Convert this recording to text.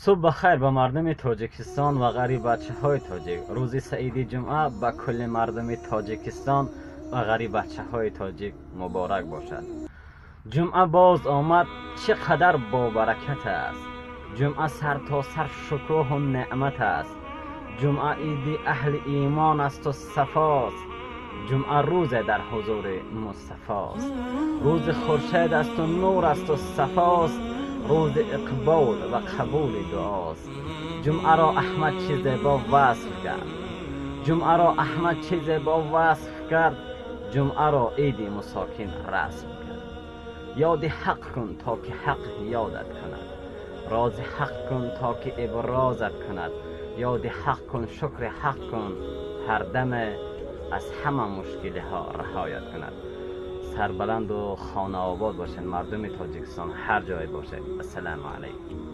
Субҳ бахайр ба мардуми Тоҷикистон ва ғариббачаҳои тоҷик. Рӯзи саиди ҷумъа ба кулли мардуми Тоҷикистон ва ғариббачаҳои тоҷик муборак бошад. Ҷумъа боз омад, чӣ қадар бобаракат аст. Ҷумъа сартосар шукӯҳу неъмат аст. Ҷумъа иди аҳли имон асту сафост. Ҷумъа рӯзе дар ҳузури Мустафост. Рӯзи хуршед асту нур асту сафост. Рӯзи иқбол ва қабули дуост. Ҷумъаро Аҳмад чӣ зебо васф кард. Ҷумъаро Аҳмад чӣ зебо васф кард. Ҷумъаро иди мусокин расм кард. Ёди ҳақ кун, то ки ҳақ ёдат кунад. Рози ҳақ кун, то ки иброзат кунад. Ёди ҳақ кун, шукри ҳақ кун ҳардаме, аз ҳама мушкилиҳо раҳоят кунад. Сарбаланду хонаобод бошед, мардуми Тоҷикистон, ҳар ҷое бошед. Ассалому алайкум.